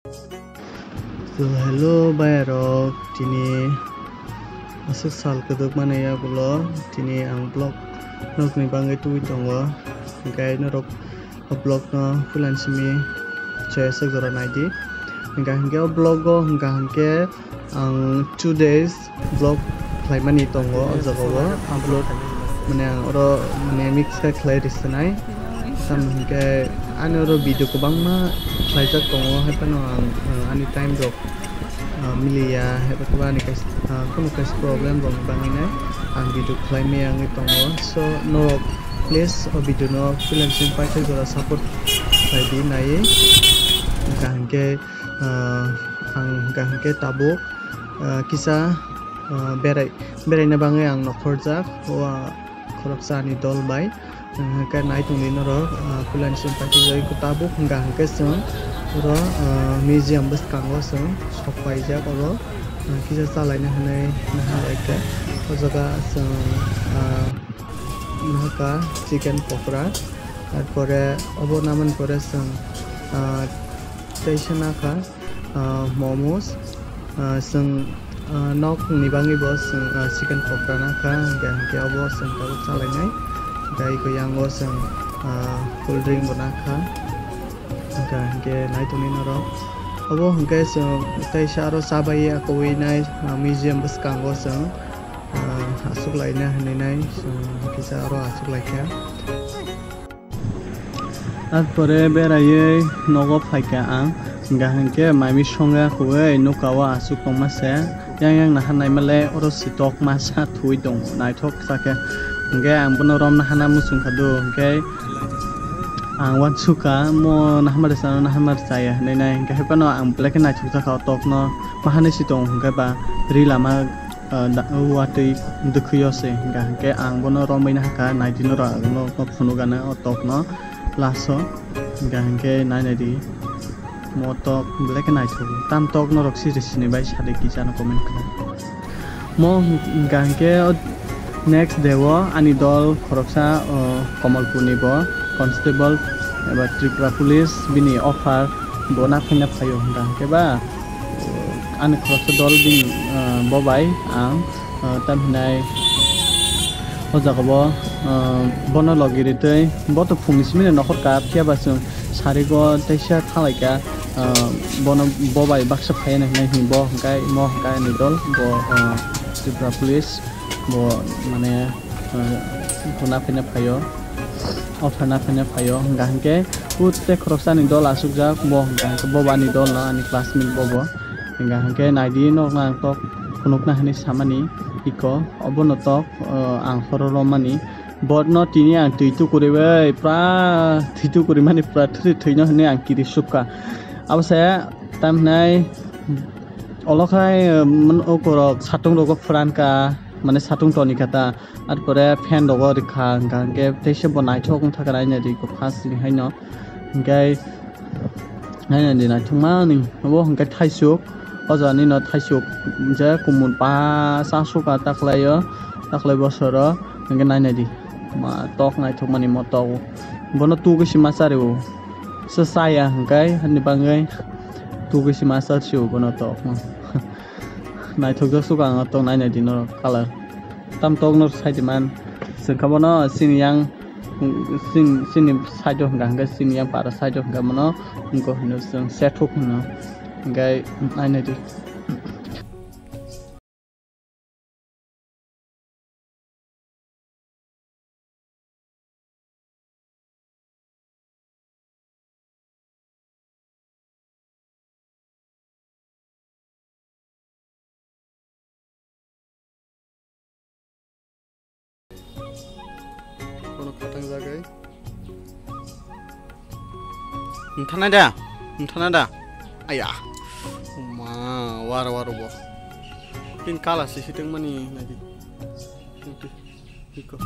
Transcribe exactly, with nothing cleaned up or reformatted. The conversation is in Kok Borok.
So, hello bayarok, tini aswk sal kwdwkmani yagulo tini ang vlog nokni bagwi tubui tongo, hwnkhe norok o vlog no full and simi chaya sak jora naidi. Hwnkha hwnkhe o vlog o hwnkha hwnkhe ang two days vlog khlaimani tongo o jaga o upload, mane ang oro mane mix khe khlai risinai. Tamo hwnkhe ani oro video kwbangma khlaijak tongo, haiphano ang, ang ani time rok ah, miliya, haiba khe ani kaisa, ah, kunu kaisa problem rok ni bagwi nai ang video khlai maya wngwi tongo. So, norok please o video no film simi paithak jora support khlai di naiwi. Hwnkha hwnkhe, ah, ang hwnkha hwnkhe tabuk, ah, kisa, ah, berai, beraina bagwi ang nokhorjak o, ah, khoroksa ani dol bai. Hwnkhe nai tongdi norok, ah, puila ni simi paithakjagwi tabuk hwnkha hwnkhe chwng oro, ah, museum bwskango chwng sok paijak oro, ah, kisa chalaina hwnwi naha bai khe. O jaga chwng, ah, nahaka chicken pokora, tarpore obo namani pore chwng, ah, teisa nakha. Ah, momos, ah, chwng, ah, nokni bagwi bo chwng, ah, chicken pokora nakha, hwnkhe, hwnkhe obo chwng tabuk chalainai. Tei hwnkhe yango chwng, ah, cool drink bo nakha. Hwnkhe, hwnkhe nai tongdi norok. Obo hwnkhe chwng teisa aro chabai ya kwbwi nai, ah, museum bwskango chwng, ah, aswk laina hwnwi nai, chwng kisa aro aswk laikha. Tarpore beraiwi nogo phaikha ang, hwnkha hwnkhe maimi songya kwbwi nukao aswk tongma se, yang yang naha naimale oro sitok masa thuwi tongo, naithok khe. Hwnkhe ang bono romna hana muchungkha do, hwnkhe ang uansukha mo nahamari chano nahamari chaya hinwi nai, hwnkhe haiphano ang belai khe naithokjakha o tokno, mahanai si tongo hwnkhe ba ri lama ah, da-, watwi dwkhwio se, hwnkha hwnkhe ang bono romwi nahakha, naidi norok ang no phunukgana o tokno last o, hwnkha hwnkhe nainaidi mo tok belai khe naithok, tam tok norok siri sini bai sadi kisa no comment khlai. Mo hwnkha hwnkhe o next day o ani dol khoroksa, o Kamalpur ni bo constable eba Tripura police bini offer bo na phaina phaio hwnkha hwnkhe ba, ani khoroksa dol bini, ah, bo bai ang, ah, tam hinai o jaga bo, ah, bono logi ritwi bo to phungni simi nokhor ka phiya ba chwng sarigo teisa thalaikha, ah, bono bo bai baksa phaiya hinai hwnwi bo hwnkhe mo hwnkhe ani dol bo, ah, Tripura police bo mane, ah, bo na phaina phaio. Offer na phaina phaio, hwnkha hwnkhe o tei khoroksani dol asukjak, bo hwnkha hwnkhe bo ani dol no, ani classmate bo bo. Hwnkha hwnkhe naidi, nokno ang tok phunukna hinwi samani iko, obono tok, o, ang horo romani. Botno tini ang twi tukuriwi, pura twi tukurimani pura thwi thwino hinwi ang kiri sukha. Abo se tam hinai olo khai, um, ukorok satung rogo phwrankha, mane satung tonikha ta. Ar pore fan rogo rikha, hwnkha hwnkhe teisa bo naithok wngkha, nainani rikha first ni haino. Hwnkhe nainani naithokma ni obo hwnkhe thaisuk, o jaga nino thaisuk je kumun pa chasuk a taklaio, taklai bosoro, hwnkhe nainadi ma tok naithokmani mo tok. Bono tugwi se ma chario, se chaya hwnkhe ani bagwi tugwi se ma charsio bono tok. Naithokjak suk ang o tok, nainadi norok colour. Tam tok no sai di man. Chwng kha bono chini yang, chini, chini side o hwnkha hwnkhe chini yang para side o hwnkha bono wngkha hino chwng sethok hino. Hwnkhe nainai di. Kono khatang jagai. Nthana da, nthana da. Aya. Ma, waro waro bo. Pin kala si siteng mani nadi. Iko.